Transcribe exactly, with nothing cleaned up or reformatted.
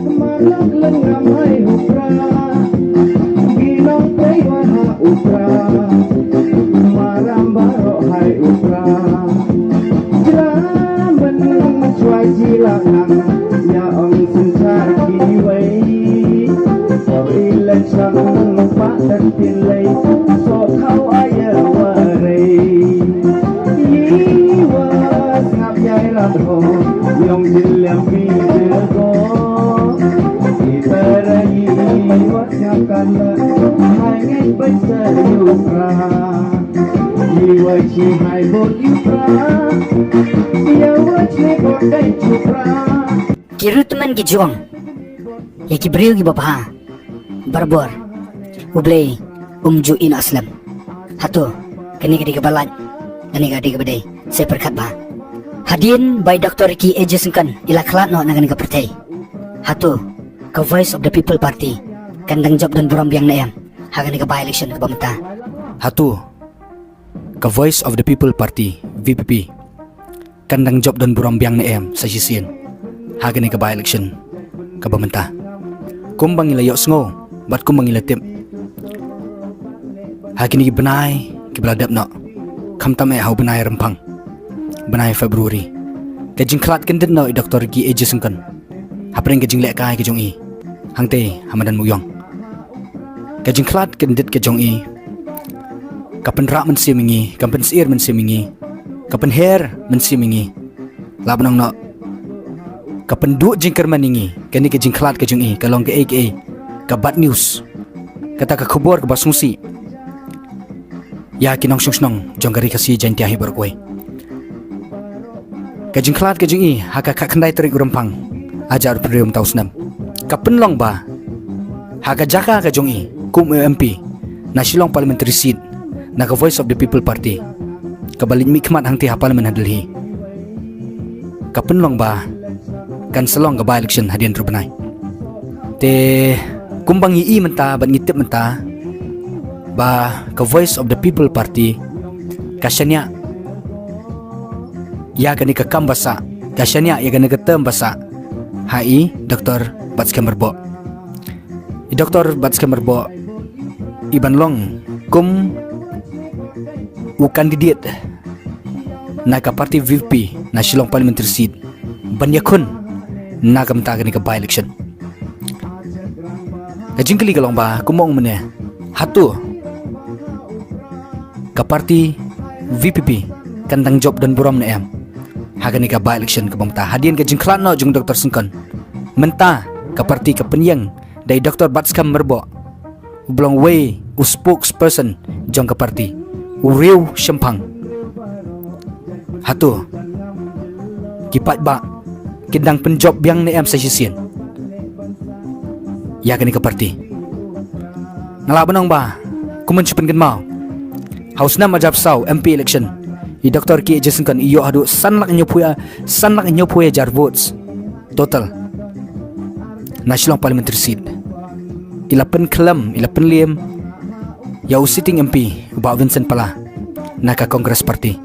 Manak lengam hai u Prah, ginong pei wa ha u Prah, maram baroh hai u Prah. Jra men chwa ji la nang, ïa ong synshar kiwei. Por election pa tan tin lei, so khaw ai wa rei. Yi wa sngap ïai rat ho, yong jin lem pi jin ko. Ipara yi wat nyap kan la, hai ngai bai sa yu pra. Yi wai chi hai bot yu pra. Ya wai chi bot dai chu pra. Ki ruh tymmen ki jong ïa ki briew kiba bha. Barabor U Blei um ju ïehnoh slem. Hato kane ka dei kaba lait, kane ka dei kaba dei. Sa pyrkhat bha. Hadien ba i Doctor Ricky A J Syngkon i la khlad noh na kane ka pyrthei, hato ka Voice of the People Party kan dang jop don burom biang ne em ha kane ka by-election kaba mynta? Hato ka Voice of the People Party, V P P, kan dang jop don burom biang ne em sa shisien ha kane ka by-election kaba mynta? Kumba ngi la ïohsngew bad kumba ngi la tip, ha kine ki bnai kiba la dep noh, khamtam eh ha u bnai Rymphang, bnai February, ka jingkhlad kyndit noh i Doctor Ricky A J Syngkon hapdeng ka jinglehkai ka jong i hangtei ha madan Mawïong. Ka jingkhlad kyndit ka jong i ka pynrah mynsiem ïa ngi, ka pynsyier mynsiem ïa ngi, ka pynher mynsiem ïa ngi. Lah ban ong noh, ka pynduh jingkyrmen ïa ngi. Kane ka jingkhlad ka jong i ka long kaei kaei, ka bad news, kata ka khubor kaba sngewsih ïa ki nongshong shnong jong ka Ri Khasi Jaiñtia hi baroh kawei. Ka jingkhlad ka jong i ha ka khatkhyndai tarik u Rymphang, hajar arphew hynriew mynta u snem, ka pynlong ba ha ka jaka ka jong i kum u M P na Shillong Parliamentary Seat na ka Voice of the People Party, kaba leit mihkhmat hangtei ha Parliament ha Delhi, ka pynlong ba kan sa long ka by-election hadien arphew bnai. Te kumba ngi i mynta bad ngi tip mynta ba ka Voice of the People Party ka shaniah ïa kane ka kam ba sah, ka shaniah ïa kane ka term ba sah ha i Doctor Batskhem Myrboh. I Doctor Batskhem Myrboh i ban long kum u candidate na ka party V P P na Shillong Parliamentary Seat ban ïakhun na ka mynta kane ka by-election. Ka jingkylli ka long ba kumba ong mynne, hato ka party V P P kan dang jop don burom ne em ha kane ka by-election kaba mynta? Hadien ka jingkhlad noh jong Doctor Syngkon, mynta ka party ka pynïeng da i Doctor Batskhem Myrboh, u ba long uwei u spokesperson jong ka party, u riew shemphang. Hato ki paidbah kin dang pynjop biang ne em sa shisien ïa kane ka party? Nga lah ban ong ba kumba ngi shu pynkynmaw, ha u snem arhajar arphew saw M P election, i Doctor Ricky A J Syngkon i ïoh haduh san lak hynñiewphew, san lak hynñiewphew hajar votes total na Shillong Parliamentary Seat. I la pynkhlem, i la pynliem ïa u sitting M P u Bah Vincent Pala na ka Congress Party.